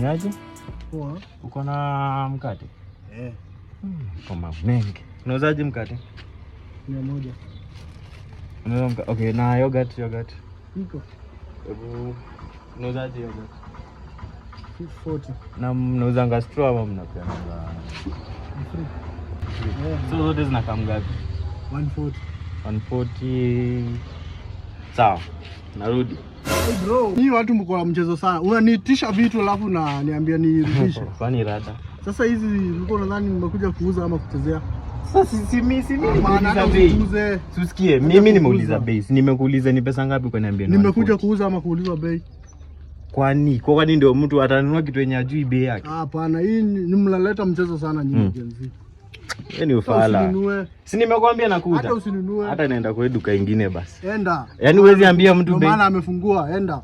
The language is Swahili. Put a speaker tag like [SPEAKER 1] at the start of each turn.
[SPEAKER 1] Niaje?
[SPEAKER 2] Poa.
[SPEAKER 1] Uko na mkate?
[SPEAKER 2] Eh.
[SPEAKER 1] Koma mengi. Unauzaje mkate?
[SPEAKER 2] 100.
[SPEAKER 1] Unauza mkate? Okay, na yogurt, yogurt.
[SPEAKER 2] Iko.
[SPEAKER 1] Hebu unauzaje yogurt?
[SPEAKER 2] 40.
[SPEAKER 1] Na mnauzanga straw ama mnapeananga?
[SPEAKER 2] Free. Eh.
[SPEAKER 1] So zote zinakaa ngapi?
[SPEAKER 2] 140.
[SPEAKER 1] 140. Sawa. Narudi.
[SPEAKER 2] Hey bro, ni watu mko na mchezo sana. Unaniitisha vitu alafu na niambia nirudishe.
[SPEAKER 1] Kwani rada?
[SPEAKER 2] Sasa hizi ulikuwa unadhani nimekuja kuuza ama kuchezea?
[SPEAKER 1] Sasa si mimi
[SPEAKER 2] Maana
[SPEAKER 1] nimeuliza
[SPEAKER 2] hata
[SPEAKER 1] bei.
[SPEAKER 2] usiuze.
[SPEAKER 1] Tusikie,
[SPEAKER 2] Hata
[SPEAKER 1] mimi nimeuliza
[SPEAKER 2] kuuza.
[SPEAKER 1] bei. Si nimekuuliza ni pesa ngapi ukaniambia ni
[SPEAKER 2] Nimekuja
[SPEAKER 1] 140.
[SPEAKER 2] kuuza ama kuulizwa bei?
[SPEAKER 1] Kwani kwa kwani ndio mtu atanunua kitu yenye ajui bei yake?
[SPEAKER 2] Ah, hapana, hii ni mnaleta mchezo sana nyinyi Gen Z.
[SPEAKER 1] Hiyo ni
[SPEAKER 2] Hata
[SPEAKER 1] ufala.
[SPEAKER 2] usinunue.
[SPEAKER 1] Si nimekwambia nakuja.
[SPEAKER 2] Hata usinunue.
[SPEAKER 1] Hata naenda kwa duka ingine basi.
[SPEAKER 2] Enda.
[SPEAKER 1] Yaani huwezi ambia mtu
[SPEAKER 2] Ndio
[SPEAKER 1] bei.
[SPEAKER 2] maana amefungua, enda.